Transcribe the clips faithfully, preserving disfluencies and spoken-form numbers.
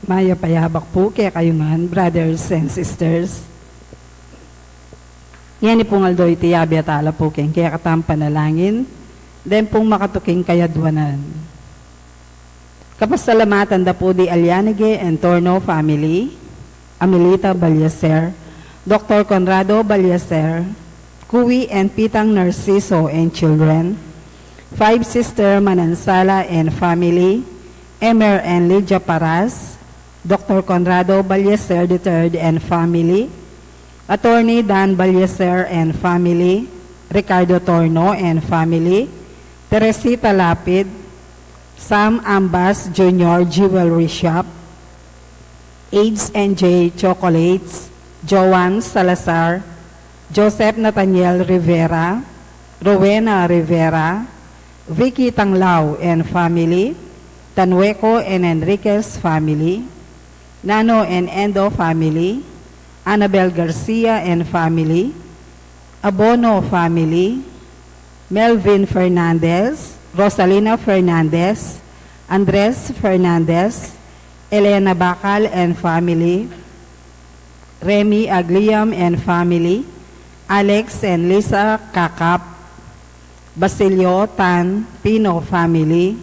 Mayap a yabak pu kekayu ngan, brothers and sisters. Ngeni pung aldo iti, abya tala pu king kekatang panalangin, deng pung makatuking kayadwanan. Kapasalamatan da pu di Alyanige and Torno family, Amelita Ballester, Doctor Conrado Ballester, Kui and Pitang Narciso and children, Five Sister Manansala and family, Emer and Lydia Paras, Doctor Conrado Ballester the third and family, Attorney Dan Ballester and family, Ricardo Torno and family, Teresita Lapid, Sam Ambas Junior Jewelry Shop, H and J Chocolates, Joan Salazar, Joseph Nathaniel Rivera, Rowena Rivera, Vicky Tanglao and family, Tanueco and Enriquez family, Nano and Endo family, Annabel Garcia and family, Abono family, Melvin Fernandez, Rosalina Fernandez, Andres Fernandez, Elena Bacal and family, Remy Agliam and family, Alex and Lisa Cacap, Basilio Tan Pino family,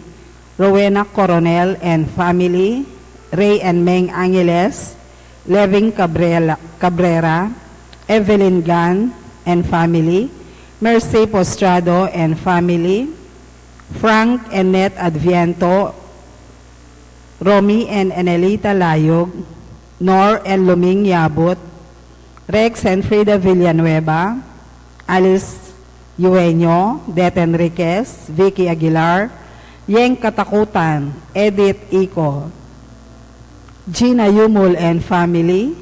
Rowena Coronel and family, Ray and Meng Angeles, Levin Cabrela, Cabrera, Evelyn Gan and family, Mercy Postrado and family, Frank and Net Adviento, Romy and Enelita Layog, Nor and Luming Yabut, Rex and Frida Villanueva, Alice Yueño, Det Enriquez, Vicky Aguilar, Yeng Katakutan, Edith Ico, Gina Yumul and family,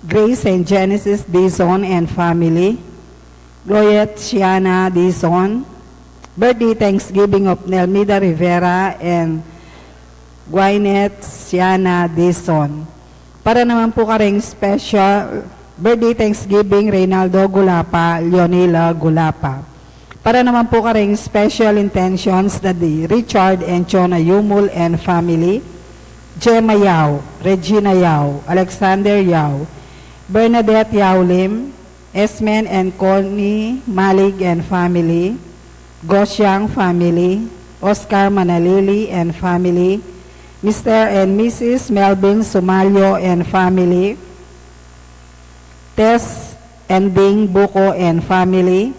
Grace and Genesis Dizon and family, Goyet Siana Dizon, birthday Thanksgiving of Nelmida Rivera and Gwyneth Siana Dizon. Para naman po kareng special birthday Thanksgiving, Reynaldo Gulapa, Leonila Gulapa. Para naman po kareng special intentions, Daddy Richard and Chona Yumul and family, Gemma Yao, Regina Yao, Alexander Yao, Bernadette Yao Lim, Esmen and Connie Malig and family, Gosyang family, Oscar Manalili and family, Mister and Missus Melvin Sumalyo and family, Tess and Ding Buko and family,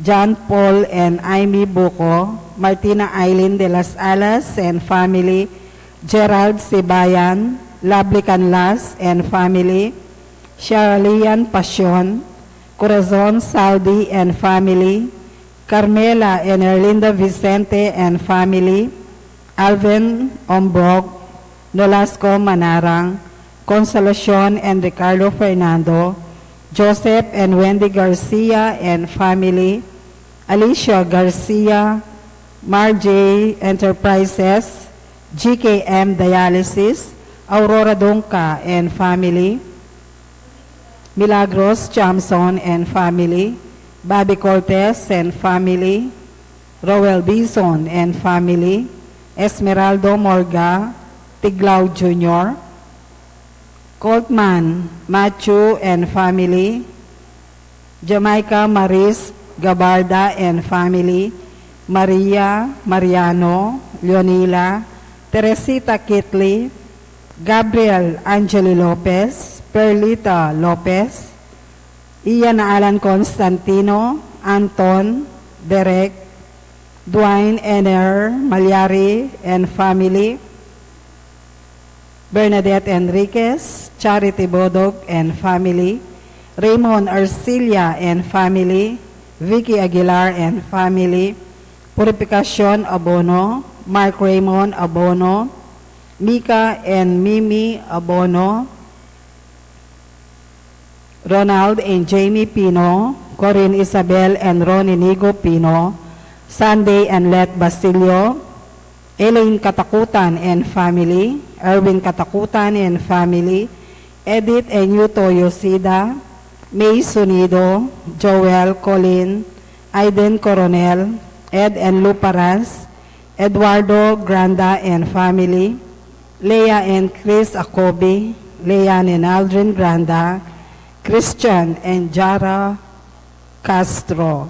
John Paul and Amy Buko, Martina Eileen de las Alas and family, Gerald Sibayan, Lovely Canlas and family, Sharalian Pasion, Corazon Saldi and family, Carmela and Erlinda Vicente and family, Alvin Ombrog, Nolasco Manarang, Consolacion and Ricardo Fernando, Joseph and Wendy Garcia and family, Alicia Garcia, Marjay Enterprises, G K M Dialysis, Aurora Dungca and family, Milagros Chamson and family, Bobby Cortez and family, Roel Dizon and family, Esmeraldo Morga, Tiglao Junior, Coltman Matthew and family, Jamaica Maris Gabarda and family, Maria Mariano, Leonila, Teresita Kitli, Gabriel Angeli Lopez, Perlita Lopez, Ian Alan Constantino, Anton, Derek, Dwayne Ener Malyari and family, Bernadette Enriquez, Charity Bodog and family, Raymond Arcilia and family, Vicky Aguilar and family, Purificacion Abono, Mark Raymond Abono, Mika and Mimi Abono, Ronald and Jamie Pino, Corinne Isabel and Ronnie Nigo Pino, Sunday and Let Basilio, Elaine Katakutan and family, Erwin Katakutan and family, Edith and Yuto Yoshida, May Sunido, Joel Colin, Aiden Coronel, Ed and Luparas, Eduardo Granda and family, Leah and Chris Akobi, Leanne and Aldrin Granda, Christian and Jara Castro.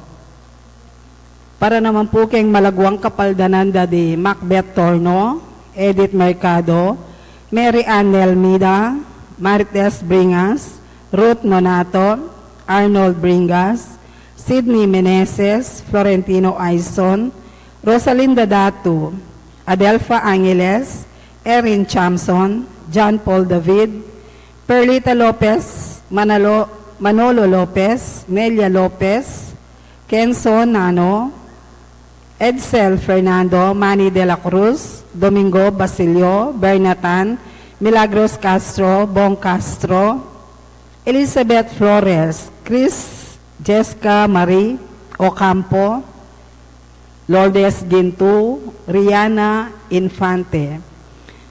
Para naman pu keng malaguang kapaldanan da di Macbeth Torno, Edith Mercado, Mary Ann Nelmida, Marites Bringas, Ruth Nonato, Arnold Bringas, Sidney Meneses, Florentino Aison, Rosalinda Datu, Adelfa Angeles, Erin Chamson, John Paul David, Perlita Lopez, Manalo, Manolo Lopez, Nelia Lopez, Kenzo Nano, Edsel Fernando, Manny de la Cruz, Domingo Basilio, Bernatan, Milagros Castro, Bong Castro, Elizabeth Flores, Chris, Jessica Marie Ocampo, Lourdes Gintu, Riana Infante.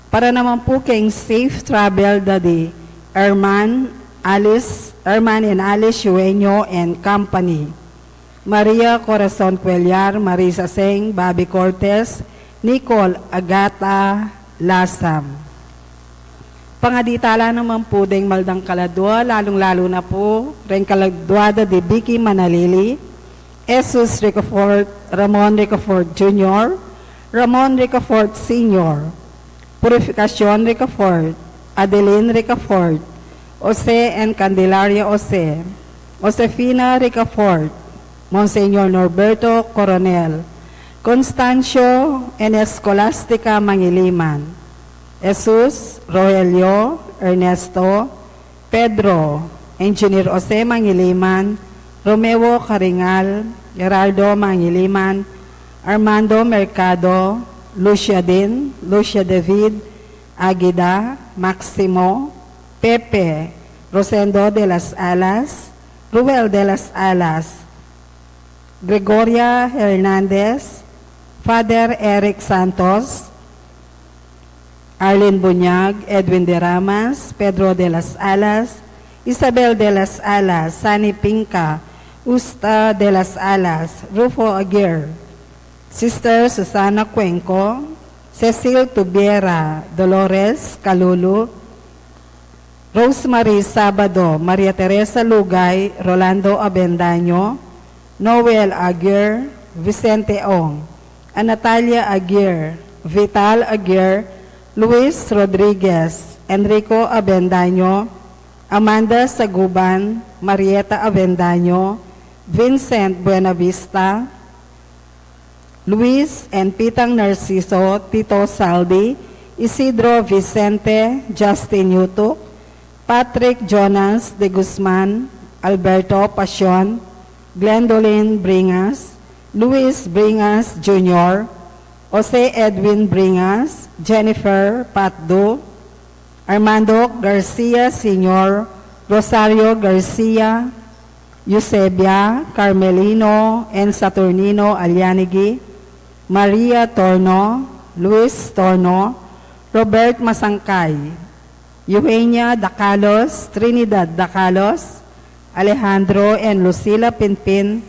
Para naman pu keng safe travel da di Herman, Alice, Herman and Alice Yueño and company. Maria Corazon Cuellar, Marisa Seng, Bobby Cortez, Nicole Agata Lasam. Pangaditala naman pu deng maldang kaladua, lalung-lalu na pu reng kaladua da di Vicky Manalili, Jesus Ricafort, Ramon Ricafort Junior, Ramon Ricafort Senior, Purificacion Ricafort, Adeline Ricafort, Jose and Candelaria Jose, Josefina Ricafort, Monsignor Norberto Coronel, Constancio and Escolastica Mangiliman, Jesus, Rogelio, Ernesto, Pedro, Engineer Jose Mangiliman, Romeo Caringal, Gerardo Mangiliman, Armando Mercado, Lucia Din, Lucia David, Agida, Maximo, Pepe, Rosendo de las Alas, Ruel de las Alas, Gregoria Hernandez, Father Eric Santos, Arlene Bunyag, Edwin de Ramas, Pedro de las Alas, Isabel de las Alas, Sunny Pinca, Usta de las Alas, Rufo Aguirre, Sister Susana Cuenco, Cecil Tubiera, Dolores Calulu, Rosemary Sabado, Maria Teresa Lugay, Rolando Avendaño, Noel Aguirre, Vicente Ong, Anatalia Aguirre, Vital Aguirre, Luis Rodriguez, Enrico Avendaño, Amanda Saguban, Marieta Avendaño, Vincent Buenavista, Luis and Pitang Narciso, Tito Saldi, Isidro Vicente, Justin Yutuk, Patrick Jonas de Guzman, Alberto Pasion, Glendolyn Bringas, Luis Bringas Junior, Jose Edwin Bringas, Jennifer Patdu, Armando Garcia Senior, Rosario Garcia, Eusebia, Carmelino and Saturnino Alianigi, Maria Torno, Luis Torno, Robert Masangkay, Eugenia Dacalos, Trinidad Dacalos, Alejandro and Lucila Pinpin,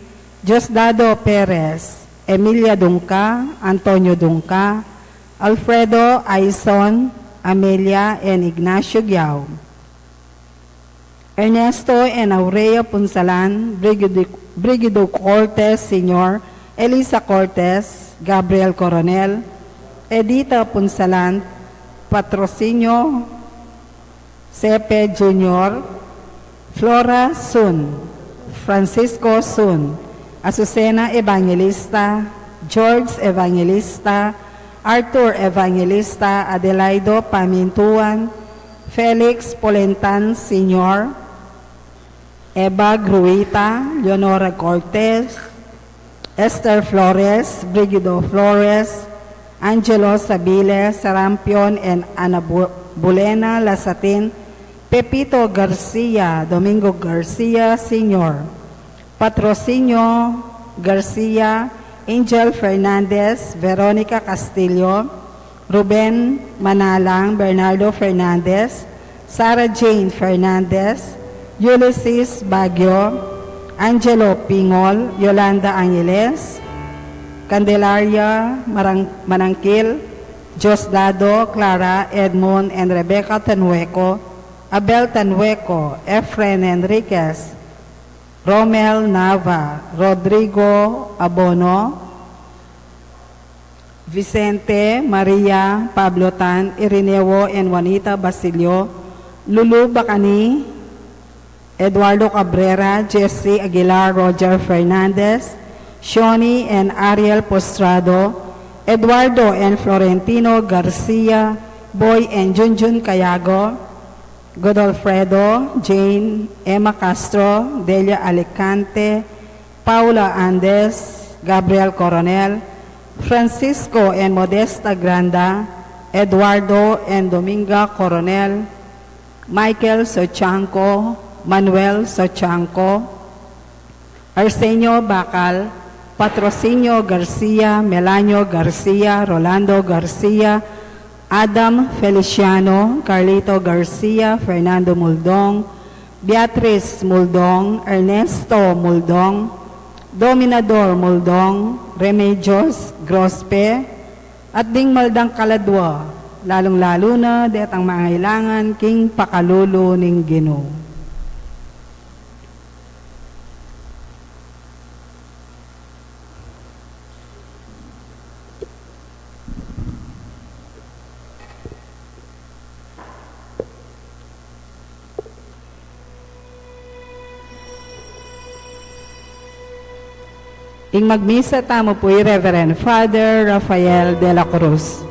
Diosdado Perez, Emilia Dungca, Antonio Dungca, Alfredo Aison, Amelia and Ignacio Giao, Ernesto and Aurea Punsalan, Brigido, Brigido Cortes Senior, Elisa Cortes, Gabriel Coronel, Edita Punsalan, Patrocinio Sepe Junior, Flora Sun, Francisco Sun, Azucena Evangelista, George Evangelista, Arthur Evangelista, Adelaido Pamintuan, Felix Polentan Senior, Eva Gruita, Leonora Cortez, Esther Flores, Brigido Flores, Angelo Sabile, Sarampion and Ana Bu-, Bulena Lasatin, Pepito Garcia, Domingo Garcia Senior, Patrocinio Garcia, Angel Fernandez, Veronica Castillo, Ruben Manalang, Bernardo Fernandez, Sarah Jane Fernandez, Ulysses Baguio, Angelo Pingol, Yolanda Angeles, Candelaria Marang-, Manangkil, Diosdado, Clara, Edmund, and Rebecca Tanueco, Abel Tanueco, Efren Enriquez, Romel Nava, Rodrigo Abono, Vicente, Maria, Pablo Tan, Irineo, and Juanita Basilio, Lulu Bacani, Eduardo Cabrera, Jesse Aguilar, Roger Fernandez, Shoni and Ariel Postrado, Eduardo and Florentino Garcia, Boy and Junjun Cayago, Godolfredo, Jane, Emma Castro, Delia Alicante, Paula Andes, Gabriel Coronel, Francisco and Modesta Granda, Eduardo and Dominga Coronel, Michael Sochanco, Manuel Sochanco, Arsenio Bacal, Patrocinio Garcia, Melanio Garcia, Rolando Garcia, Adam Feliciano, Carlito Garcia, Fernando Muldong, Beatriz Muldong, Ernesto Muldong, Dominador Muldong, Remedios Grospe, at ding maldang kaladwa, lalung-lalu na detang mangailangan king pakalulu ning Ginu. Ing magmisa tamu pu i Reverend Father Rafael de la Cruz.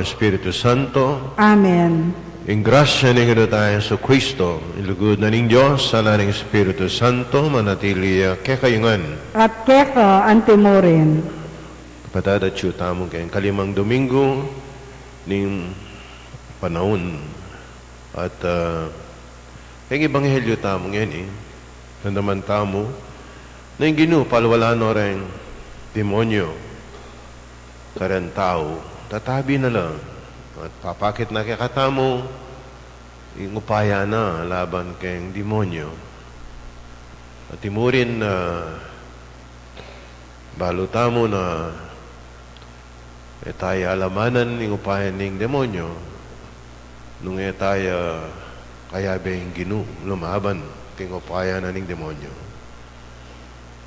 Espiritu Santo. Amen. Ing grasya ning Ginu tang Jesucristo, ing lugud na ning Dios, sala ning Espiritu Santo, manatili ya kekayu ngan. At keka antimurin. Kapatad, atyu tamu keng kalimang Domingo ning panaun. At, ah, keng ebanghelyo tamu ngeni, naramdaman tamu na ing Ginu palwalan no reng demonyo kareng tau, tatabi na la, at papakit na kekatamu ing upaya na laban keng demonyo. At antimurin, ah, balu tamu na e taya alamanan ing upaya ning demonyo, nung e taya kayabe ing Ginu lumaban king upaya na ning demonyo.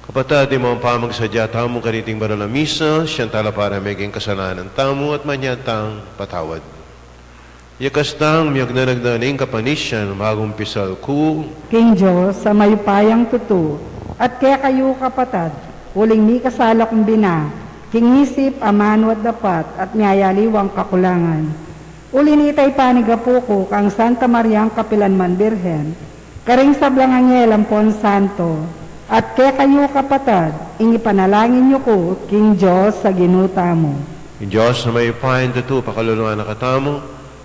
Kapatad, ing mapamansadya tamu kaniting banal a misa, siyang talapara meging kasalanan tamu at manyad tang patawad. Yakas tang miyagnanagna ning kapanisian, magumpisal ku king Dios a mayupayang tutu, at kekayu kapatad, uling mikasala kung bina, king isip, amanu at dapat, at miyayaliwang kakulangan. Uli na nita, ipanigapu ku kang Santa Mariang kapilanman Birhen, karing sablang anghel ampon santo, at kekayu kapatad, ing ipanalangin yu ku king Dios a Ginu tamu. Ing Dios a mayupayang tutu, pakalulwan na katamu,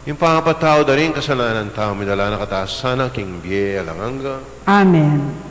ing pangapatawad da ring kasalanan tamu, idala na kata sana king bie alang angga. Amen.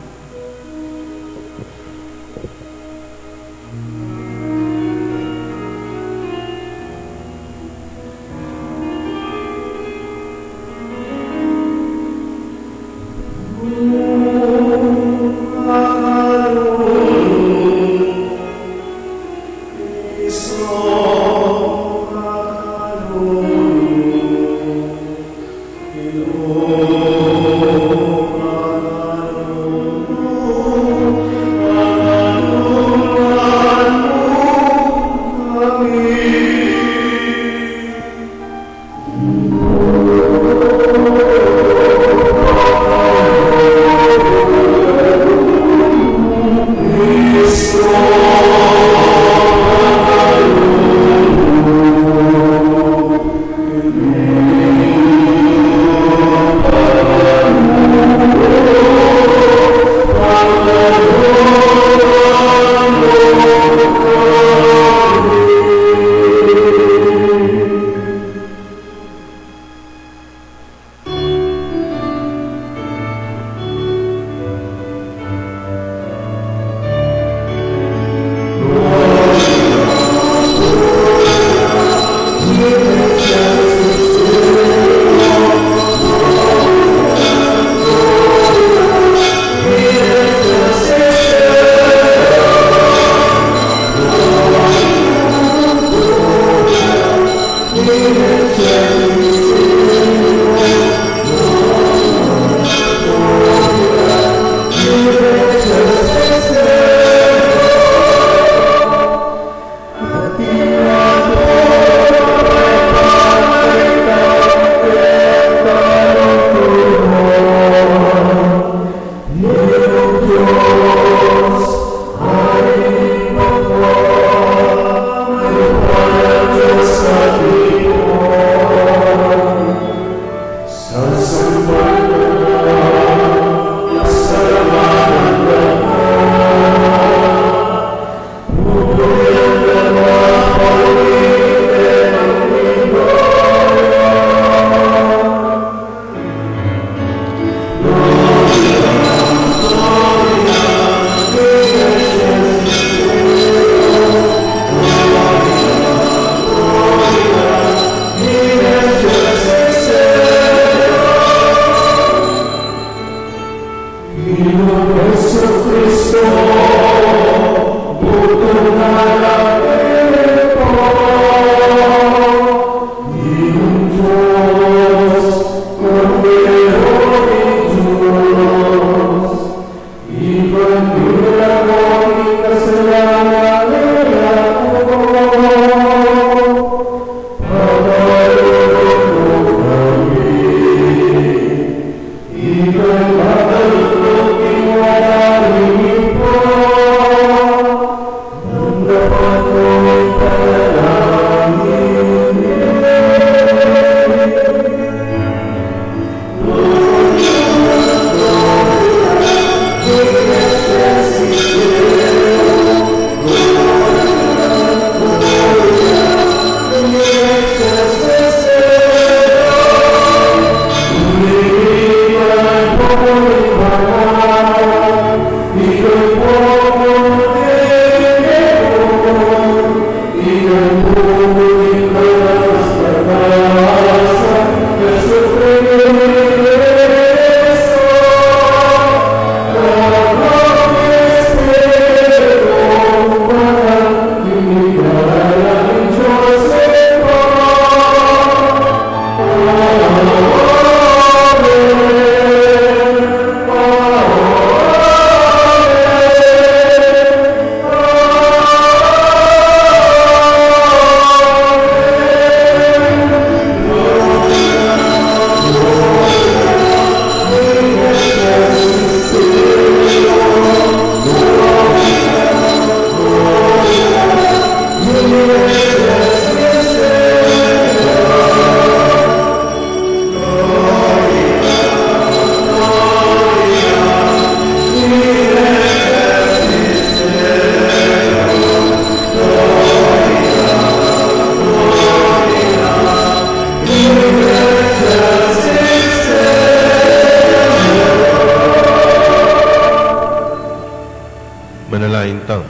Manalangin tamu.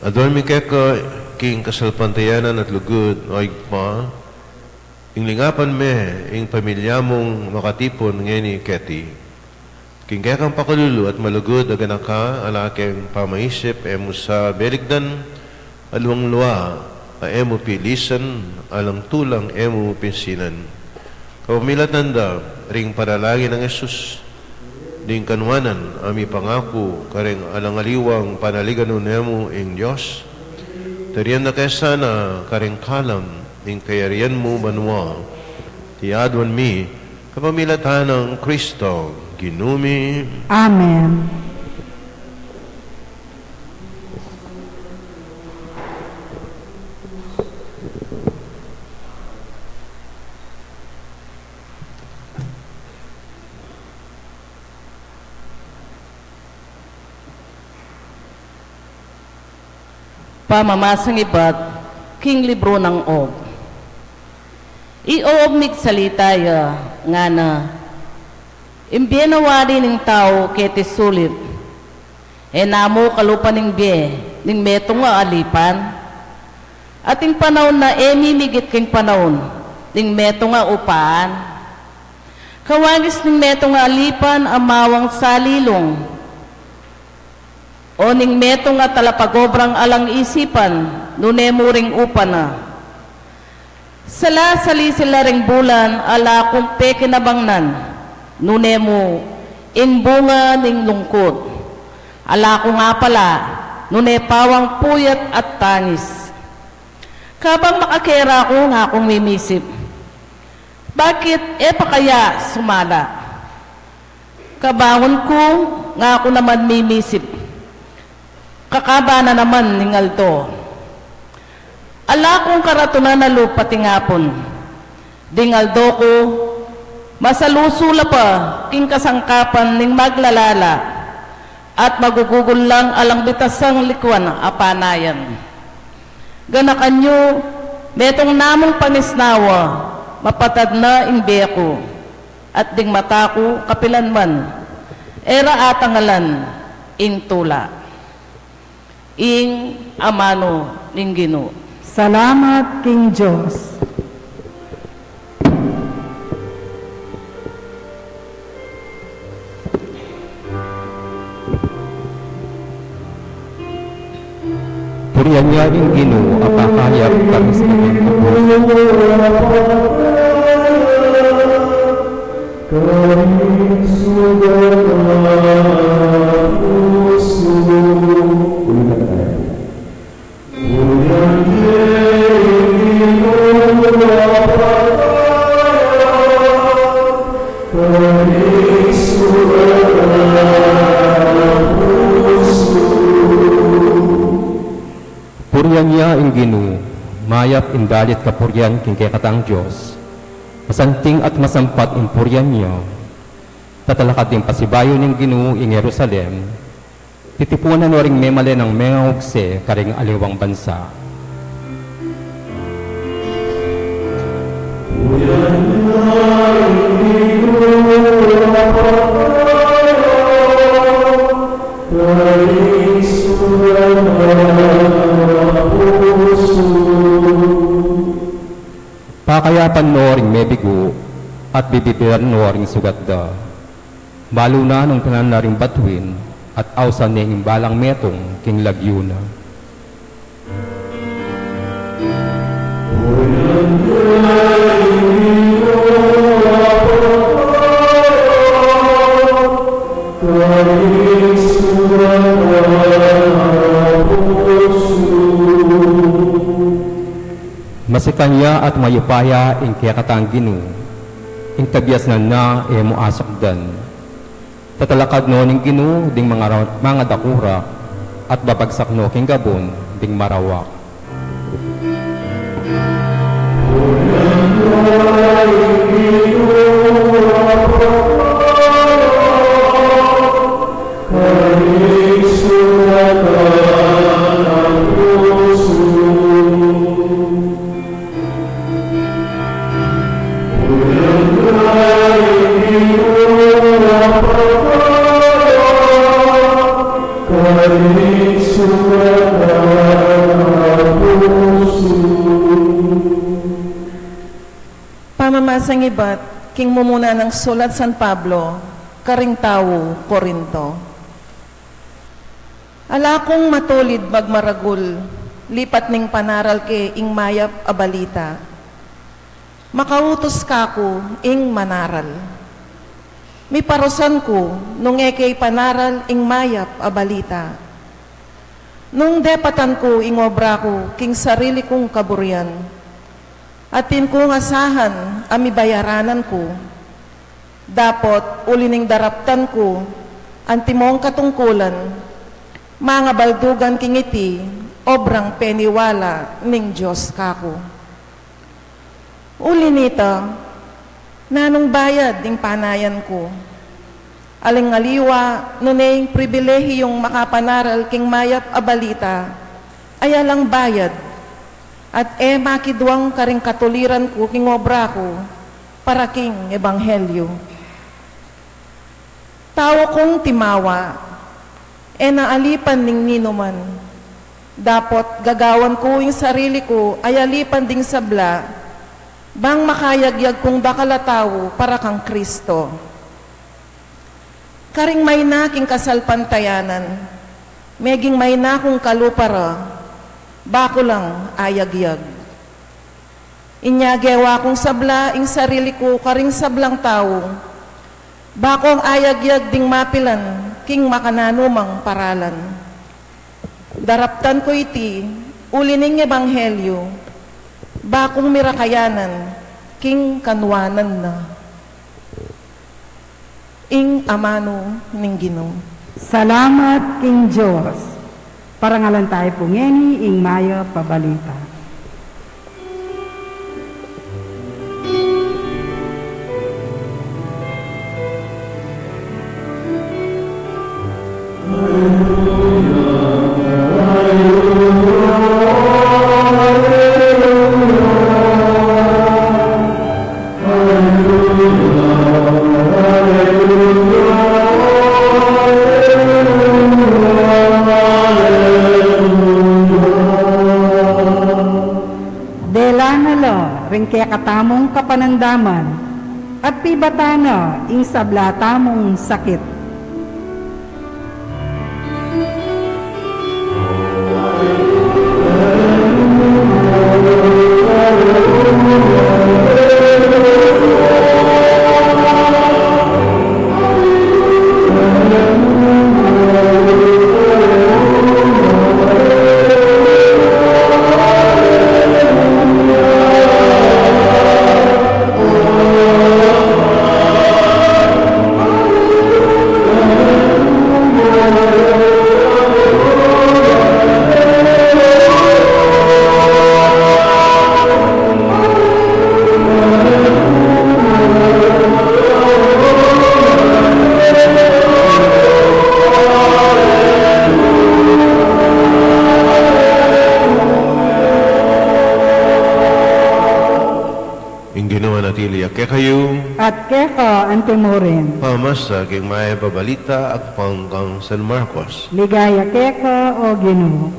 Aduan mi keka king kasalpantayanan at lugud, o Ibpa, ing lingapan me ing pamilya mung makatipun ngeni keti. King kekang pakalulu at malugud a ganaka, ala keng pamaisip e mu sa beligdan, aliwang lua a e mu pilisan, alang tulang e mu pinsinan. Kapamilatan da ring panalangin nang Jesus, ding kanuanan a mipangaku kareng alang aliwang panaligan, nune mu ing Dios, tarian da ke sana kareng kalam ning kayarian mu banua. Iti aduan mi kapamilatan nang Kristo, Ginu mi. Amen. Pamamasang ibat king libru nang Ob. I Ob migsalita ya, ngana, ing bie na wari ning tau keti sulip, e na mu kalupa ning bie ning metung a alipan? At ing panaun na e mimigit king panaun ning metung a upaan? Kawagis ning metung a alipan a mawang salilung, o ning metung a talapagobrang alang isipan, nune mu ring upa na. Sala-salisil la ring bulan, ala kung pekinabangnan, nune mu ing bunga ning lungkut. Ala ku nga pala, nune pawang puyat at tangis. Kabang makakera ku, ngakung mimisip, bakit e pa kaya sumala? Kabangun ku, ngaku naman mimisip, kakaba na naman ning aldo. Ala kung karatunan a lupa tingapun. Ding aldo ku, masalusu la pa king kasangkapan ning maglalala at magugugul lang alang bitasang likuan a panayan. Ganakan yu, metung na mung pangisnawa, mapatad na ing bie ku, at ding mata ku kapilanman e ra atangalan ing tula. Ing amanu ning Ginu. Salamat king Dios. Purian ya ing Ginu a pakayap karing sablang kabus. Karing sugat a pusu. Ulit na tayo. Purian ya ing Ginu a pakayap karing sugat a pusu. Purian ya ing Ginu. Mayap ing dalit kapurian king kekatang Dios. Masanting at masampat ing purian ya. Tatalakad ding pasibayu ning Ginu ing Jerusalem. Titipunan no ring memalen nang mengaugse karing aliwang bansa. Pakayapan no ring mebigu, At bibibiran no ring sugat da. Balu na nung pinan na ring batuin, at ausan ne ing balang metung king lagyu na. Masikan ya at mayupaya ing kekatang Ginu, ing kabiasnan na e mu asukdan. Tatalakad no ning Ginu ding manga ra-, manga dakura, at babagsak no king gabun ding marawak. Pamamasang ibat king mumuna nang sulat San Pablo karing tau Corinto. Ala kung matulid magmaragul, lipat ning panaral ke ing mayap a balita. Makautus kaku ing manaral. Miparusan ku nung e ke ipanaral ing mayap a balita. Nung depatan ku ing obra ku king sarili kung kaburian, atin kung asahan a mibayaranan ku. Dapot uli ning daraptan ku antimong katungkulan, mangabaldugan king iti obrang peniwala ning Dios kaku. Uli nita, nanung bayad ing panayan ku? Aling aliwa nune ing pribilehiyung makapanaral king mayap a balita, ay alang bayad, at e makidwang karing katuliran ku king obra ku para king ebanghelyu. Tau kung timawa, e na alipan ning ninuman. Dapot gagawan ku ing sarili ku ay alipan ding sabla, bang makayagyag kung dakal a tau para kang Kristo. Karing maina king kasalpantayanan, meging maina kung kalupa ra, baku lang ayagyag. Inya gewa kung sabla ing sarili ku karing sablang tau, bakung ayagyag ding mapilan king makananumang paralan. Daraptan ku iti uli ning ebanghelyu, bakung mirakayanan king kanuanan na. Ing amanu ning Ginu. Salamat king Dios. Parangalan tayu pu ngeni ing mayap a balita. Dela na la ring kekatamung kapanandaman, at pibata na ing sabla tamung sakit. Ing Ginu manatili ya kekayu. At keka antimurin. Pamasa king mayap a balita agpang kang San Marcos. Ligaya keka, o Ginu.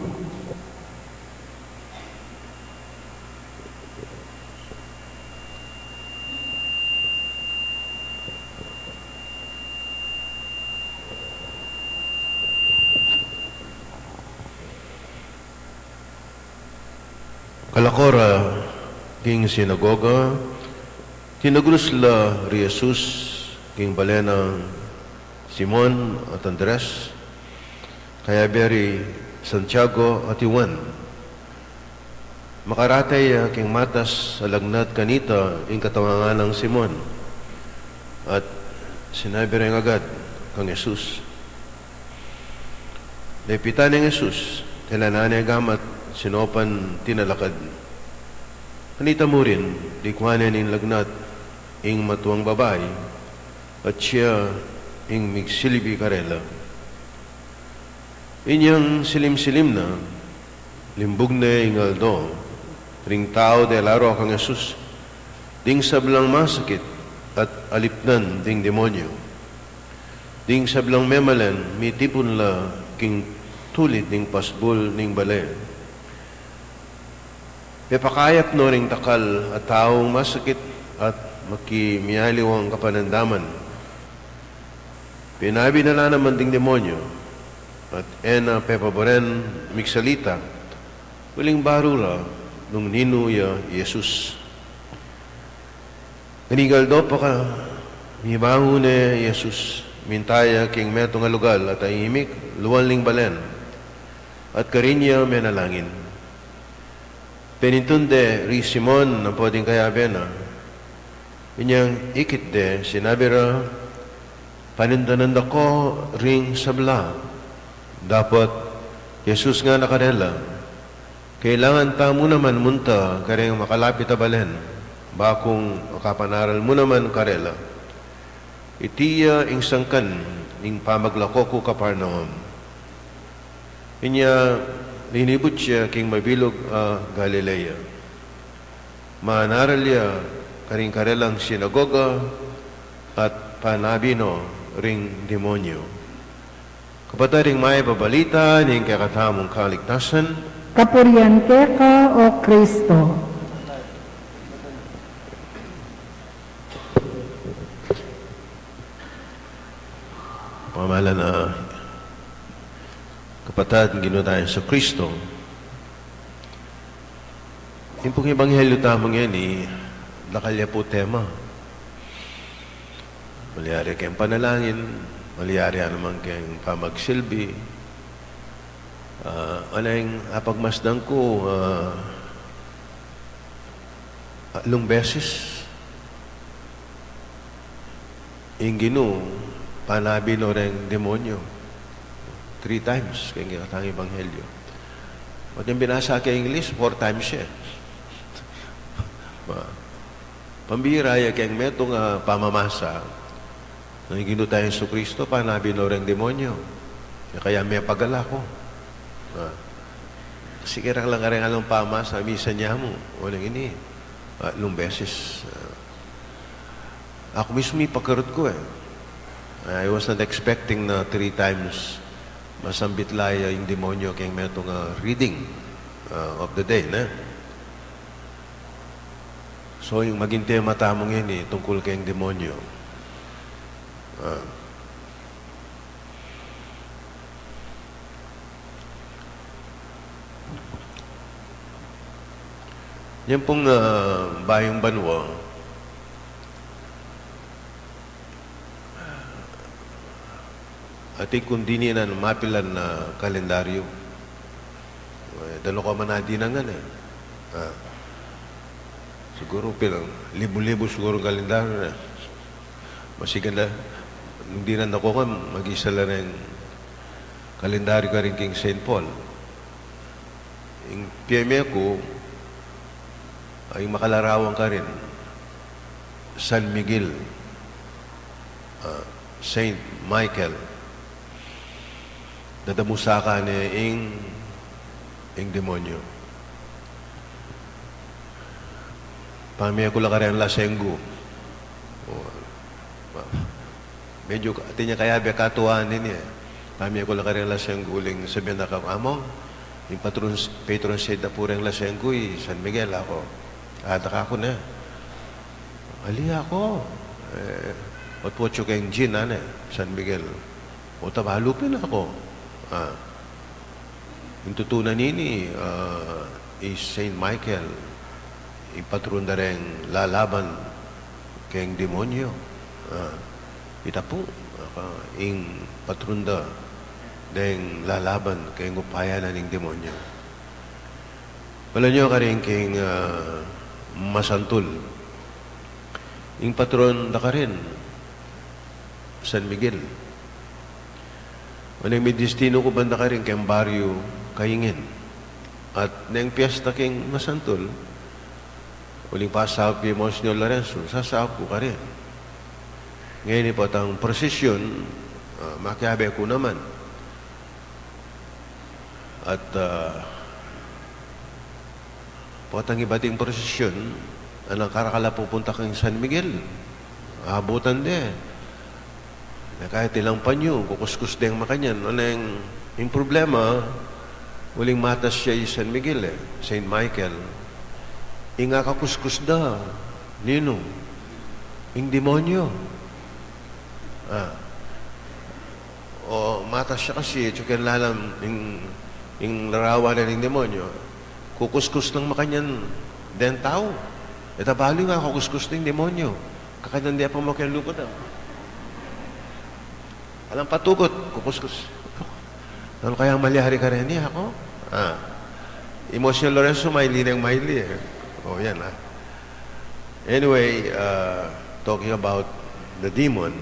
Nakora king sinagoga, tinagrus la ri Jesus king bale nang Simon at Andres, kayabe ri Santiago at i Juan. Makarate ya king matas a lagnat kanita ing katawan nang Simon, at sinabi reng agad kang Jesus. Lepitan neng Jesus, telanan ne gamat, sinopan tinalakad. Kanita murin, dikwan ne ning lagnat ing matuang babai, at sia ing migsilbi karela. Inyang silim-silim na, limbug ne ing aldo, ring tau dela ro kang Jesus, ding sablang masakit at alipnan ding demonyo. Ding sablang memalen mitipun la king tulid ning pasbul ning bale. Pepakayap no ring dakal a taung masakit at makimialiwang kapanandaman. Pinabi na la naman ding demonyo, at e na pepaboren migsalita, uling baru la nung ninu ya i Jesus. Inyang aldo pa ka, mibangun ne i Jesus, minta ya king metung a lugal a taimik luan ling balen, at karin ya menalangin. Penintun de ri Simon ampo ding kayabe na. Inyang ikit de, sinabi ra, panindanan da ko ring sabla. Dapot Jesus ngana karela, kailangan tamu naman munta kareng makalapit a balen, bakung makapanaral mu naman karela, iti ya ing sangkan ning pamaglako ku Capernaum. Inya linibut ya king mabilug a Galilea. Manaral ya karing karelang sinagoga at panabi no ring demonyo. Kapatad, ing mayap a balita ning kekatamung kaligtasan. Kapurian keka, O Kristo. Pamalan a kapatad ning Ginu tang Jesucristo. Ing pung ebanghelyo tamu ngeni, dakal ya pu tema. Malyari keng panalangin, malyari ya naman keng pamagsilbi. Ah, alang apagmasdan ku, ah, atlung beses ing Ginu panabi no reng demonyo. Three times keng kekatang ebanghelyo. At ing binasa ke English, four times ya. Ma-, pambira ya keng metung a pamamasa. Nung ing Ginu tang Jesucristo, panabi no reng demonyo. Ya kaya mepagal aku. Ah. Kasi kaya lang kareng alang pamasa, misan ya mu. O nang ini, ah, atlung beses. Ah. Aku mismu ipakarut ku e. I was not expecting na three times masambit la ya ing demonyo keng metung a reading, ah, of the day, ne? So, ing maging tema tamu ngeni tungkul keng demonyo. Ah. Yan pung, ah, bayung banua, atin kung dinan mapilan a kalendaryo. E, danuka man a dinan e. Ah. Siguru pilang libu-libu siguru kalendaryo ne. Masigan da, nung dinan da ku kan, mag-isa la reng kalendaryo karin king Saint Paul. Ing piyeme ku, ay makalarawan karin, San Miguel. Ah, Saint Michael. Dadamusa ka ne ing, ing demonyo. Pamie ku la kareng lasenggu. O, ma-, medyo ka-, atin ya kayabe katuan ini e. Pamie ku la kareng lasenggu, uling sabian da ka, "Among, ing patron, patron saint da pu reng lasenggu i San Miguel." Aku, "Ada ka?" Aku ne. "Ali, aku. E, what, what you can gin, ane, San Miguel." "O, tabalu pin," aku. Ah. Ing tutunan ini, ah, i Saint Michael, ing patron da reng lalaban keng demonyo. Ah, ita pu, aka, ing patron da deng lalaban keng upaya na ning demonyo. Ala nyo karin king, ah, masantul. Ing patron da karin, San Miguel. Neng mi destinu ku ban da karin keng baryu Kaingin. At neng piyesta king masantul, uling pasaup i Monsignor Lorenzo, sasaup ku karin. Ngeni potang prosesyon, ah, makiabe ku naman. At, ah, potang ibat ing prosesyon, alang karakal a pupunta kang San Miguel. Abutan de. Na kahit ilang panyu, kukuskus deng makanyan. Neng, ing problema, uling matas ya i San Miguel, e, Saint Michael. Ing akakuskus da, ninu, ing demonyo. Ah. O, matas ya kasi, e, tsuken lalam ing, ing larawan na ning demonyo. Kukuskus nang makanyan deng tau. E ta balu ing akakuskus ning demonyo. Kakanyan de pa mo keng lugud, ah. Alang patukut, kukuskus. Nanu kayang malyari kareni, aku? Ah. I Monsignor Lorenzo, maili neng maili, e. O, yan, ah. Anyway, ah, talking about the demon,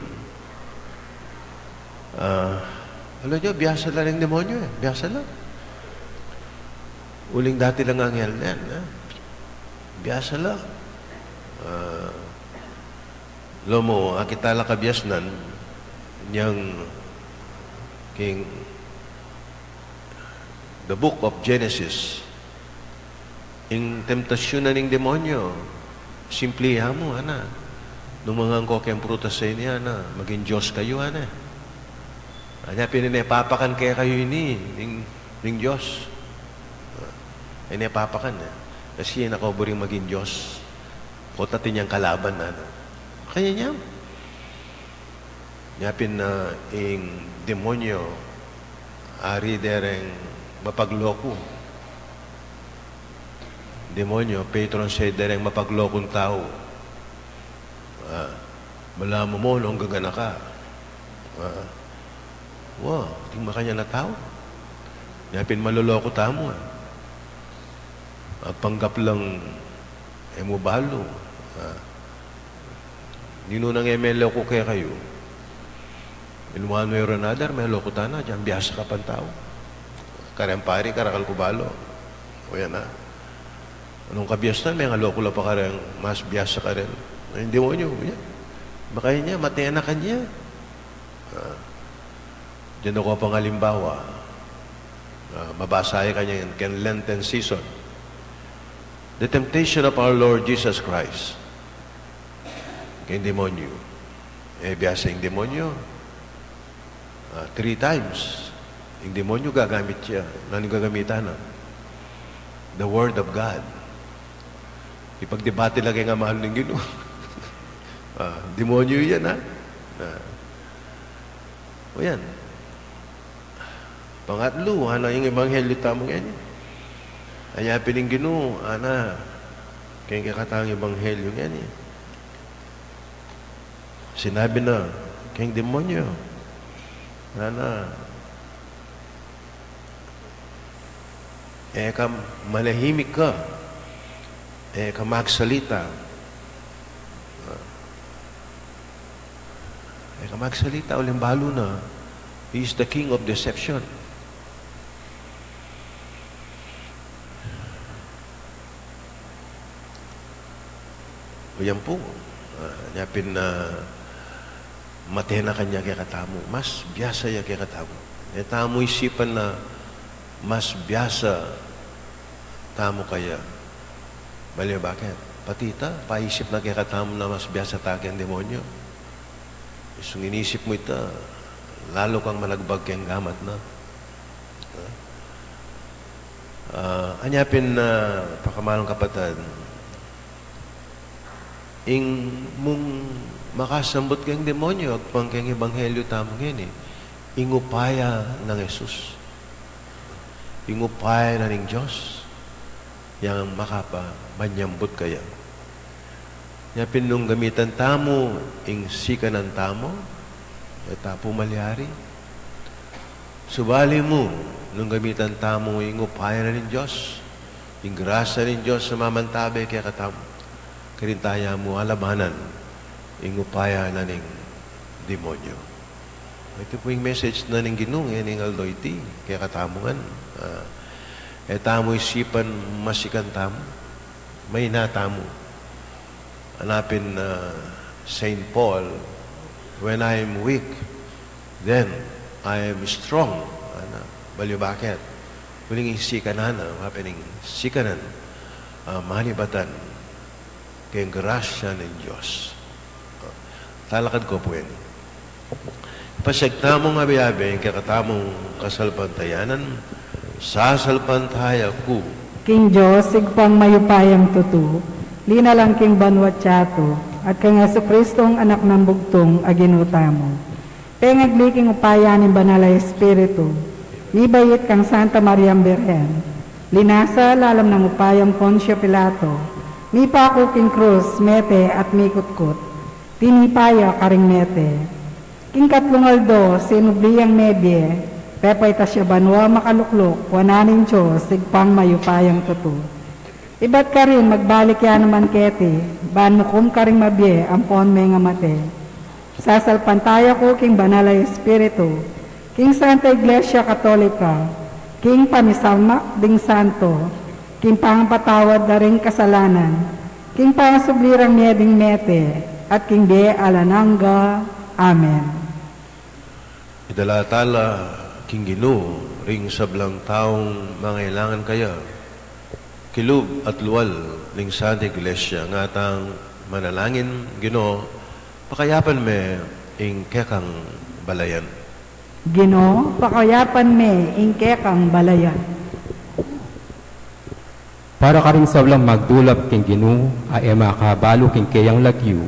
ah, ala nyo, biasa la reng demonyo, e. Biasa la. Uling dati lang anghel yan, e. Biasa la. Ah, Lomo, akit tala kabiasnan, nyang king the book of Genesis, ing temptasyun na ning demonyo, simple ya mu, ana. Nung mangan ko keng prutas a ini, ana, maging Diyos kayu, ana. Anya pin, e ne papakan kekayu ini, ning, ning Diyos. E ne papakan, e. Kasi e na ko buring maging Diyos. Pota atin yang kalaban, ana. Kaya nya, nya pin, ah, ing demonyo, ari de reng mapagloku. Demonyo, patron saint de reng mapaglokung tau. Ah, mala mu mu nung gaganaka. Ah, wa, ating makanyan a tau. Nya pin maloloku tamu, e. Agpanggap lang e mu balu. Ah, ninu nang e meloku kekayu, in one way or another, meloku tana, agyang biasa ka pang tau. Kareng pari, karakal ku balu. O yan, a. Nung kabiasnan, mengaloku la pa kareng mas biasa karen. Ing demonyo, yan. Makaya nya, matenakan ya. Ah, dinan da ku pang alimbawa. Ah, mabasa ya kanyan keng Lenten season. The temptation of our Lord Jesus Christ keng demonyo. E, biasa ing demonyo. Ah, three times. Ing demonyo gagamit ya. Nanu ing gagamitan na? The Word of God. Ipagdebate la keng amalu ning Ginu. Ah, demonyo yan, a. Ah. O yan. Pangatlu, ana, ing ebanghelyo tamu ngeni. Anya pin ing Ginu, ana, keng kekatang ebanghelyo ngeni, sinabi na keng demonyo, ana, e ka, manahimik ka. E ka magsalita. E ka magsalita, uling balu na, he is the king of deception. O yan pu, ah, nya pin, ah, matenakan ya kekatamu, mas biasa ya kekatamu. E tamu isipan na mas biasa tamu kaya. Bale, bakit? Pati ita, paisip na kekatamu na mas biasa ta keng demonyo. Isung inisip mu ita, lalu kang managbag keng gamat na. Ah, anya pin, ah, pakamalan kapatad, ing mung makasambut keng demonyo agpang keng ebanghelyo tamu ngeni, ing upaya nang Jesus. Ing upaya na ning Dios. yang makapa manyambut kaya. Nya pin nung gamitan tamu ing sikanan tamu, e ta pu malyari. Subali mu, nung gamitan tamu ing upaya na ning Dios, ing grasya ning Dios a mamantabe kekatamu, karin taya mu alabanan ing upaya na ning demonyo. Iti pu ing message na ning Ginu ngening aldo iti kekatamu ngan. Ah, e tamu isipan masikan tamu, maina tamu. Ana pin, ah, Saint Paul, "When I am weak, then I am strong." Ana, balibaket. Uling ing sikanan, ah, apa ning sikanan, ah, manibatan keng grasya ning Dios. Talakad ko pu ini. Pasiag tamung abe-abe ing kekatamung kasalpantayanan, sasalpantaya ku king Dios, Ibpang mayupayang tutu, linalang king banua at yatu, at kang Jesucristong Anak nang bugtung a Ginu tamu. Pengagli king upaya ning Banal a Espiritu, mibait kang Santa Mariang Birhen, linasa lalam nang upayang Poncio Pilato, mipaku king krus, mete at mikutkut, tinipa ya karing mete. King katlung aldo, sinubli yang mebie, pepaitas ya banua makalukluk wanan ning Dios, Ibpang mayupayang tutu. Ibat karin magbalik ya naman keti, ban mukum karing mabie ampon mengamate. Sasalpantaya ku king Banal a Espiritu, king Santa Iglesia Katolika, king pamisalmak ding santo, king pangapatawad da ring kasalanan, king pangasubli rang mie ding mete, at king bie alang angga. Amen. Idala tala king Ginu ring sablang taung mangailangan kaya. Kilub at lual ning Santa Iglesia, ngatang manalangin. Ginu, pakayapan me ing kekang balayan. Ginu, pakayapan me ing kekang balayan. Para karing sablang magdulap king Ginu, a e makabalu king keyang lagyu.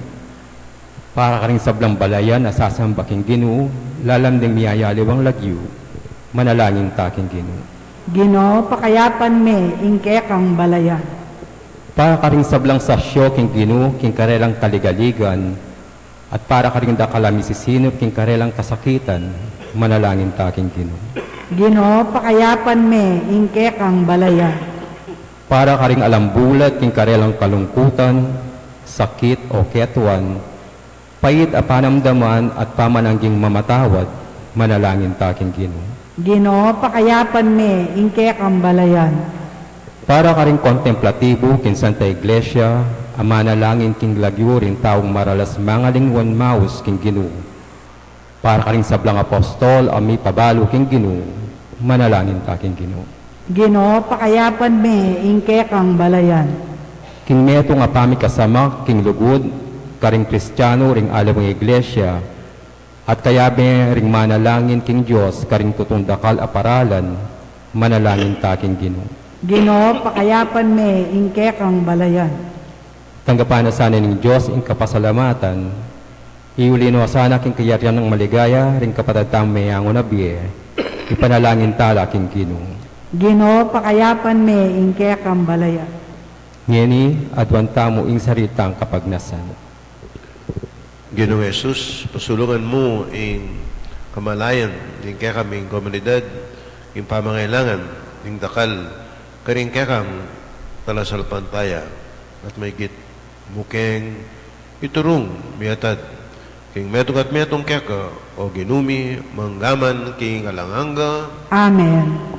Para karing sablang balayan a sasamba king Ginu, lalam ding miyayaliwang lagyu, manalangin ta king Ginu. Ginu, pakayapan me ing kekang balayan. Para karing sablang sasyo king Ginu, king karelang kaligaligan, at para karing dakal a misisinup king karelang kasakitan, manalangin ta king Ginu. Ginu, pakayapan me ing kekang balayan. Para karing alang bulat king karelang kalungkutan, sakit o ketuan, pait a panamdaman at pamanangging mamatawad, manalangin ta king Ginu. Ginu, pakayapan me ing kekang balayan. Para karing kontemplatibu king Santa Iglesia, a manalangin king lagyu ring taung maralas mangalingwan maus king Ginu. Para karing sablang apostol a mipabalu king Ginu, manalangin ta king Ginu. Ginu, pakayapan me ing kekang balayan. King metung a pamikasamak king lugud karing Kristiano ring aliwang iglesia, at kayabe ring manalangin king Dios karing tutung dakal a paralan, manalangin ta king Ginu. Ginu, pakayapan me ing kekang balayan. Tanggapan na sana ning Dios ing kapasalamatan, iuli no sana king kayarian nang maligaya ring kapatad tamung meyangu na bie, ipanalangin tala king Ginu. Ginu, pakayapan me ing kekang balayan. Ngeni, aduan tamu ing sarili tang kapagnasan. Ginung Jesus, pasulungan mu ing kamalayan ning kekaming komunidad, ing pamangailangan ning dakal karing kekang talasalpantaya, at maigit mu keng iturung miatad king metung at metung keka, o Ginu mi, manggaman king alang angga. Amen.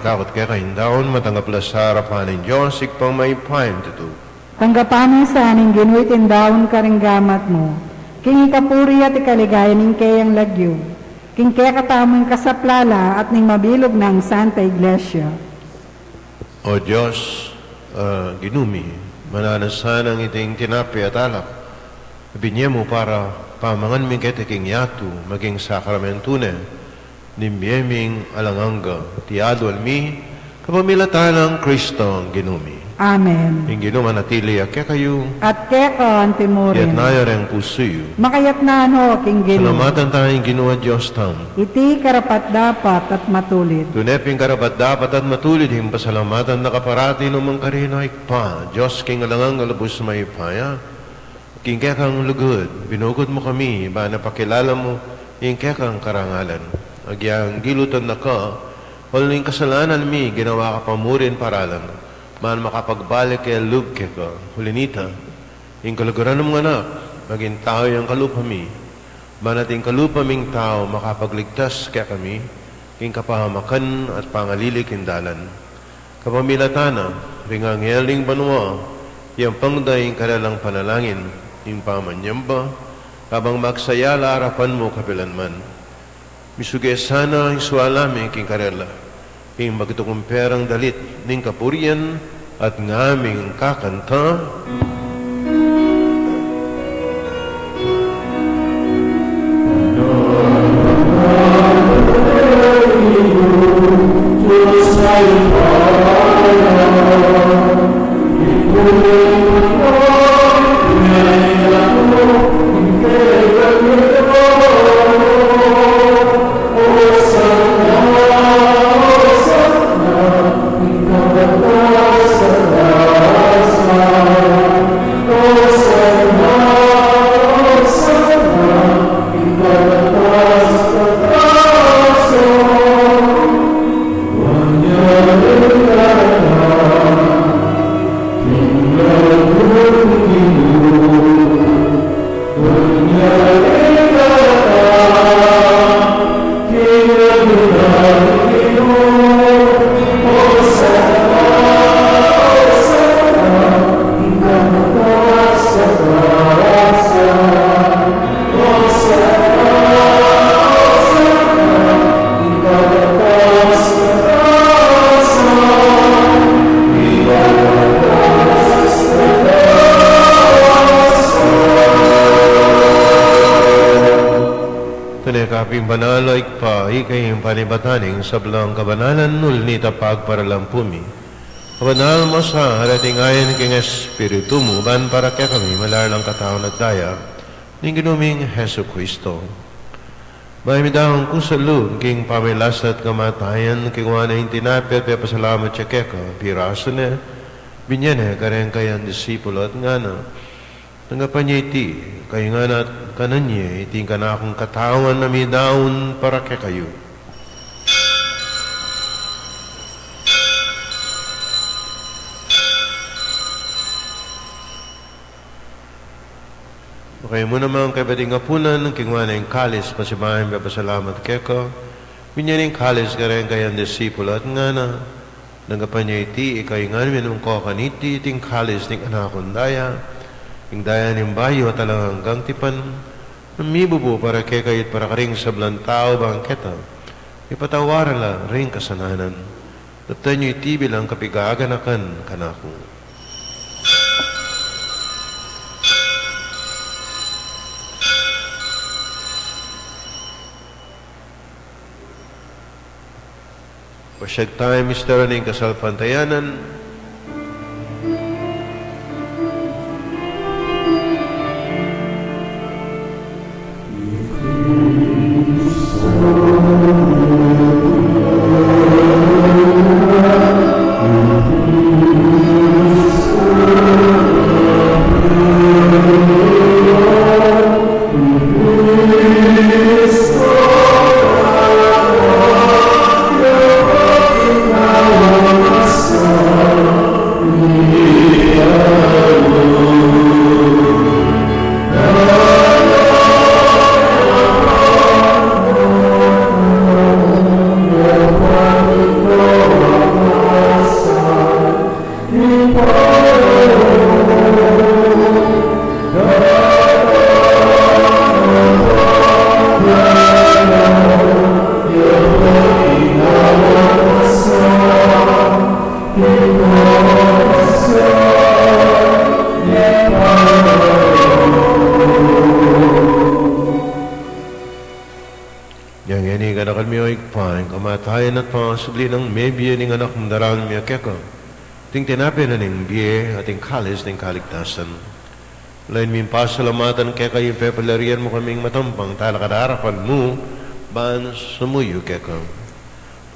Takut keka ing daun, matanggap la sa arapan ning Dios, Ibpang mayupayang tutu. Tanggapan mu sa ning Ginu iting daun karing gamat mu, king ikapuri at ikaligaya ning keyang lagyu, king kekatamung kasaplalan at ning mabilug nang Santa Iglesia. O Dios, ah, Ginu mi, mananu sanang iting tinape at alak, binie mu para pamangan mi keti king yatu, maging sakramentu ne ning bie ming alang angga. Iti adwan mi kapamilatan nang Kristong Ginu mi. Amen. Ing Ginu manatili ya kekayu. At keka antimurin. Iyatas yu reng pusu yu. Makayatas no king Ginu. Salamatan taya ing Ginu a Dios tamu. Iti karapat-dapat at matulid. Tune pin karapat-dapat at matulid ing pasalamatan da ka parati, nukarin man, Ibpa, Dios king alang angga, lubus mayupaya. King kekang lugud, binugud mu kami, ban pakilala mu ing kekang karangalan. Agyang gilutan da ka, uling kasalanan mi, ginawa ka pa murin paralan, ban makapagbalik kami lub keka. Uli na nita, ing kaluguran mung Anak, maging tau yang kalupa mi, ban ating kalupa ming tau makapagligtas kekami, king kapahamakan at pangalili king dalan. Kapamilatan na ring anghel ning banua, iyampang da ing karelang panalangin, ing pamanyamba, kabang magsaya la arapan mu kapilanman. Misuge sana ing suala mi king karela, ing magtukumperang dalit ning kapurian at ngaming kakanta. Tune ka pin banal, o Ibpa, ika ing panibatan ning sablang kabanalan, uli na nita pagparalan pu mi. Kabanal mo sa, at ating ayan king Espiritu mu, ban para kekami malalang katawan at daya ning Ginu ming Jesucristo. Bayu midaun kusang lub king pamagkasakit at kamatayan, kinua ne ing tinape at pepasalamat ya keka, pirasu ne, binie ne kareng kayang disipulo at ngana: Tanggapan ye iti, kayu ngan at kanan ye, iti ing kanakung katawan a midaun para kekayu. O kayu mu naman, kaybat ning apunan, kinua ne ing kalis, pasibayu yang pepasalamat keka, binie ne ing kalis kareng kayang disipulo at ngana: Tanggapan ye iti, ikayu ngan minum ko kaniti, iti ing kalis ning kanakung daya, ing daya ning bayu at alang anggang tipan, a mibubu para kekayu at para karing sablang tau, ban keta mipatawad la ring kasalanan. Daptan yu iti bilang kapaganakan kanaku. Pasiag taya ing misteryu ning kasalpantayanan. Kanakan mi, o Ibpa, ing kamatayan at pangasubli nang mebie ning Anak mung daraun mi keka, ating tinape na ning bie at ing kalis ning kaligtasan. Lawen ming pasalamatan keka ing pepalarian mu kaming matampang talakad king arapan mu ban sumuyu keka.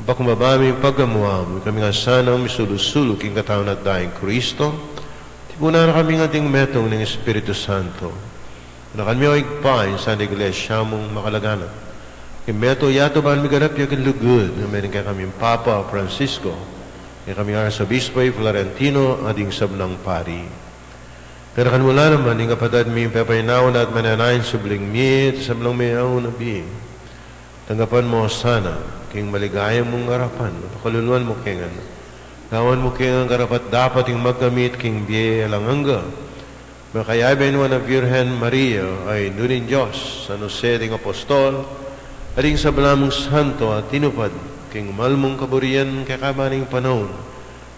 Pakumbaba mi ing pagkamua mu, ikami ngan sanang misulu-sulu king katawan at daya nang Kristo, tipunan na kaming anting metung ning Espiritu Santo. Kanakan mi, o Ibpa, ing Santa Iglesia mung makalaganap, king metung yatu ban miganap ya king lugud, nune ning kekaming Papa Francisco, kekaming Arsobispo i Florentino, at ding sablang pari. Kanakan mu la naman ing kapatad ming pepainawa na at manenaya king subling mie at sablang meauna bie. Tanggapan mu la sana king maligaya mung arapan, pakaluluan mu kami ngan. Gawan mu kami ngan karapat-dapat ing magkamit king bie alang angga, makayabe ning Nuan a Virgen Maria, a Indu ning Dios, San Jose ding Apostol, at ding sabla mung santo a tinupad king mal mung kaburian kekaba ning panaun.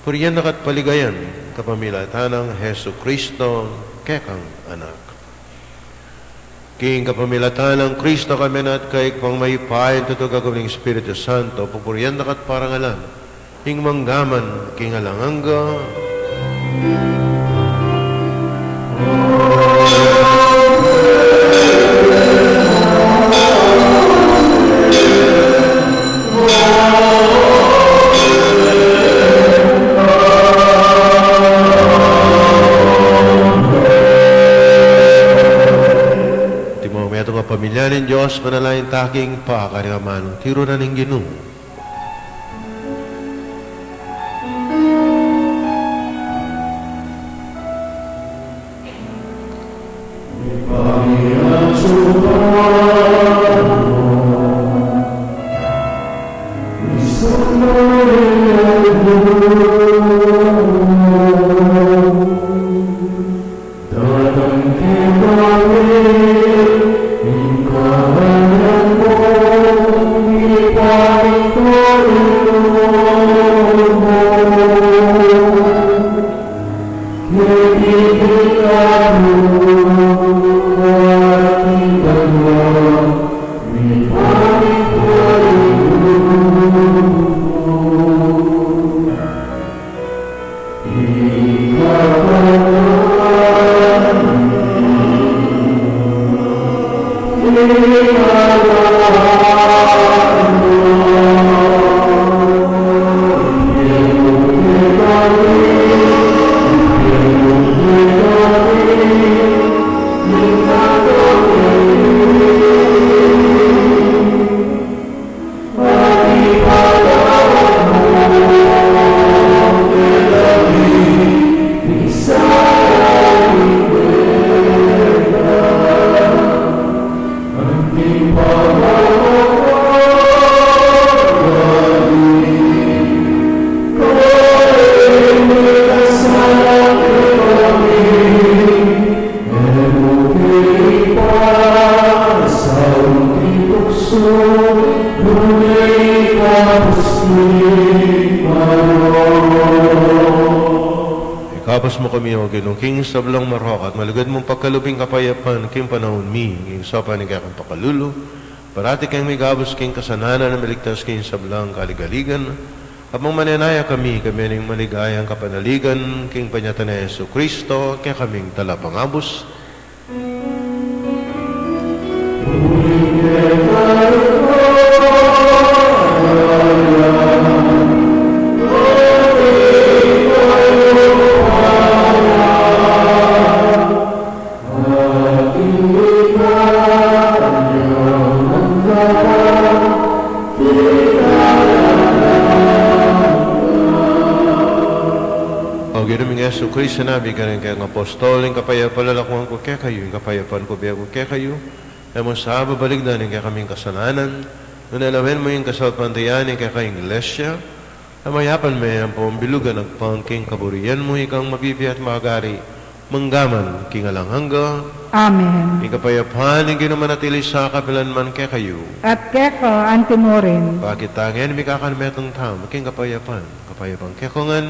Purian da ka at paligayan kapamilatan nang Jesucristo, kekang Anak. King kapamilatan nang Kristo, kambe na at kaya, Ibpang mayupaya, tutu king gabus ning Espiritu Santo, pupurian da ka at parangalan, ing mangga man king alang angga. Antimo metung a pamilya ning Dios, manalangin ta king pakarin amanung tiru na ning Ginu. Datang kekami ing kaharian mu, mipamintuan ing lub mu. Keti king banua, mipamintuan ing lub mu. Ikabus mu kami, O Ginu, king sablang marok at malugud mung pagkalub ing kapayapan king panaun mi, king saup ning kekang pakalulu, parati keng migabus king kasalanan at miligtas king sablang kaligaligan, at manenaya kami, kambe ning maligayang kapanaligan king panyatang nang Jesucristo, kekaming Talapangabus. O Ginu ming Jesucristo, sinabi mu karing kekang apostol, ing kapayapan lalakwan ku kekayu, ing kapayapan ku ibie ku kekayu, e mu sa babalikdan ing kekaming kasalanan, nune lawen mu ing kasalpantayanan ning kekang Iglesia, e mu yapan me ampong bilugan agpang king kaburian mu, ikang mabibie at magari, mangga man king alang angga. Amen. Ing kapayapan ning Ginu manatili sa kapilan man kekayu. At keka antimurin. Pakit ta ngan ing mikakan metung tamu king kapayapan. Kapayapan kekongan.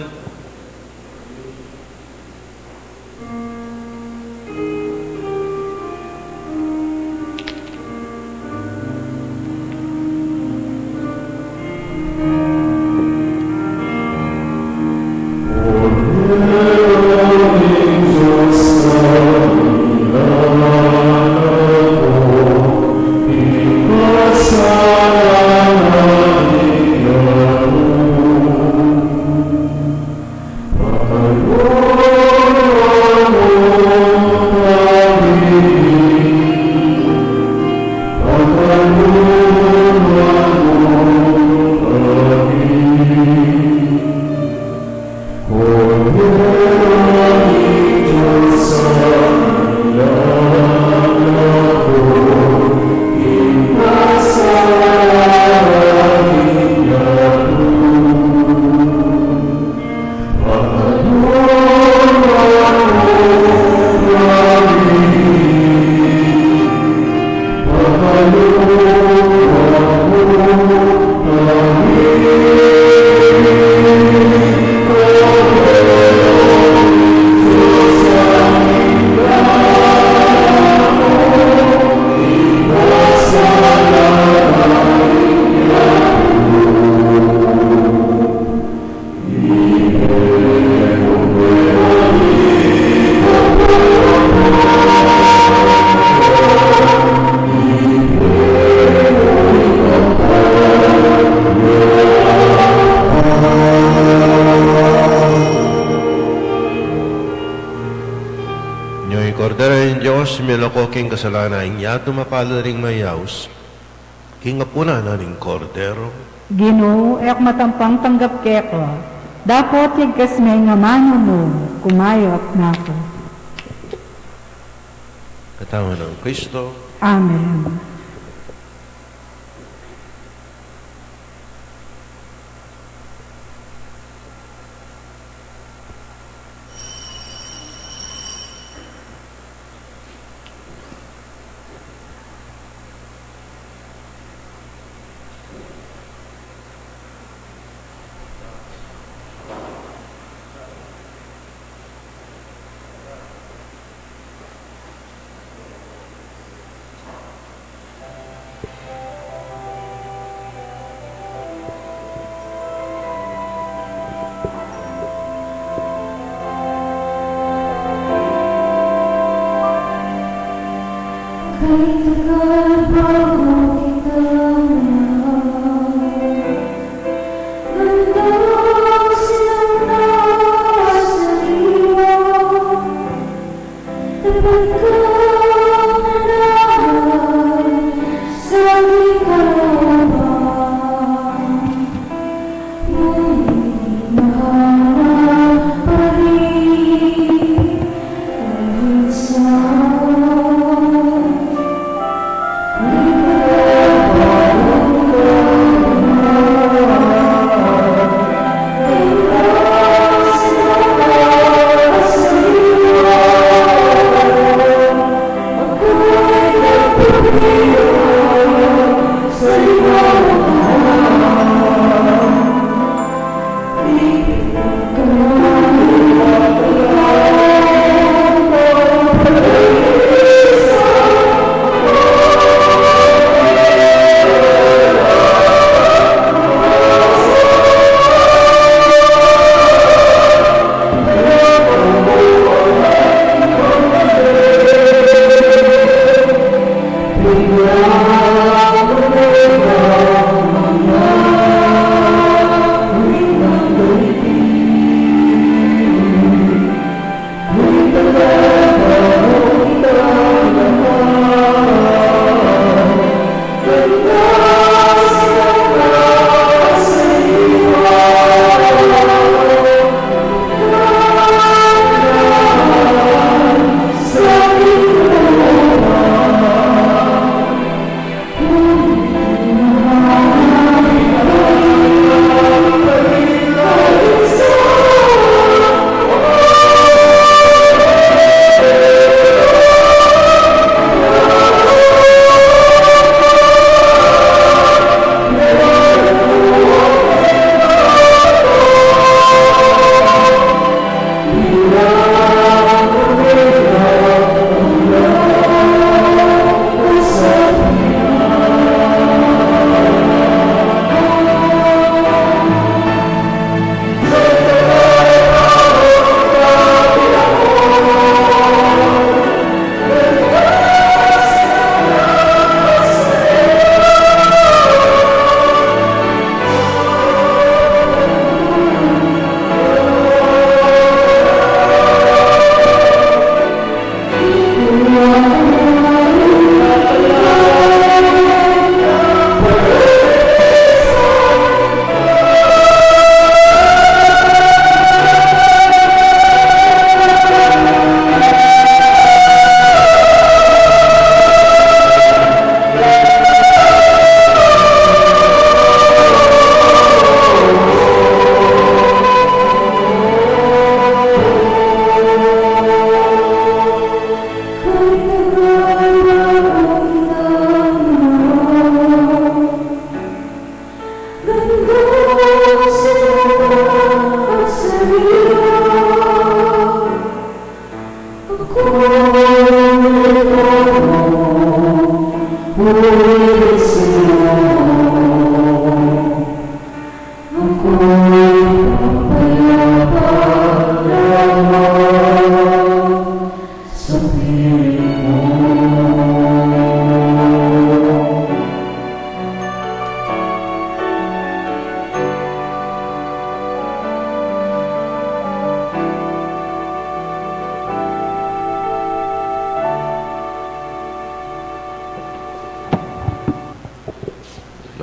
Ing Kordero ning Dios, milako king kasalanan ning yatu, mapalad ding mayaus king apunan na ning Kordero. Ginu, e ku matampang tanggap keka, dapot igkas me ing amanu mu, kumayap na ku. Katawan nang Kristo. Amen.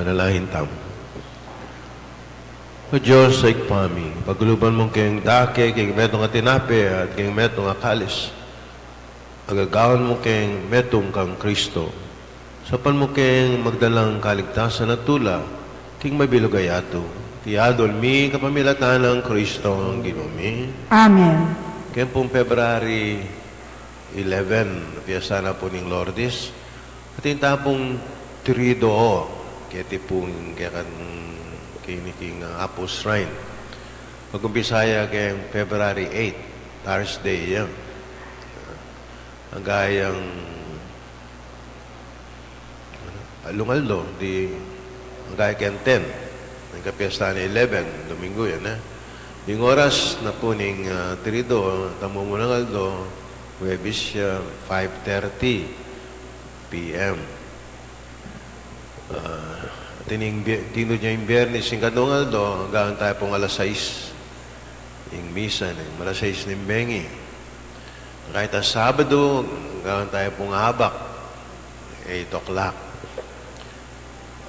Manalangin tamu. O Dios a Ibpa mi, pagkaluban mu keng dake, keng metung a tinape, at keng metung a kalis, agagawan mu keng metung kang Kristo. Saupan mu keng magdalang kaligtasan at tula king mabilug a yatu. Iti adwan mi kapamilatan nang Kristong Ginu mi. Amen. Keng pung February eleven, piyesta na pu ning Lourdes. Atin ta pung Triduo, keti pung kekang kiniking Apu Shrine. Mag-umpisa ya keng February eight, Thursday ya. Anggang aldo-aldo, di anggang keng ten. Ing kapiyesta na eleven, Domingo yan, eh. Ing oras na pu ning, ah, Triduo, tamu munang aldo, Huwebes ya, five thirty P M. Ah, atin ing Bi-, tinu ya ing Biyernes, ing kadung aldo, anggang tamu pung alas sais. Ing misa, ing alas sais ning bengi. Kahit a Sabado, anggang tamu pung abak, eight o'clock.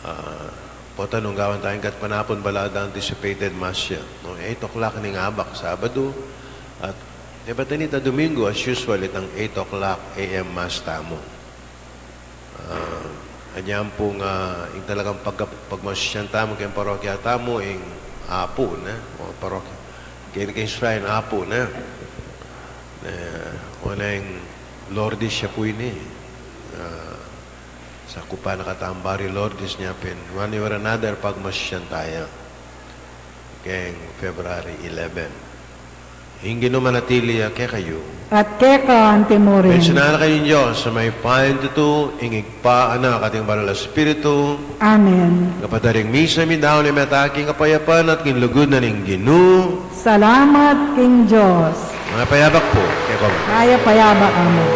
Ah, pota nung gawan tayang gatpanapun, balaad anticipated mass ya, no? Eight o'clock ning abak, Sabado. At, e, batanita Domingo, as usual, itang eight o'clock A M mass tamu. Ah, anyan pung, ah, ing talagang pag-, pagmasyan tamu, keng parokya tamu, ing apu, ne? O parokya. Keng, keng shrine, apu, ne? E, o na ing Lourdes ya pu ini. Ah, sakupan na katang baryo Lourdes nya pin. One way or another, pagmasyan taya. Keng February eleven. Ing Ginu manatili ya kekayu. At keka antimurin. Bendisyunan na kayu ning Dios, a mayupaya king tutu, ing Ibpa, Anak, at ing Banal a Espiritu. Amen. Kapatad, ing misa midaun na, mete king kapayapan at king lugud na ning Ginu. Salamat king Dios. Mayap a abak pu kekaming. Mayap a abak, Among.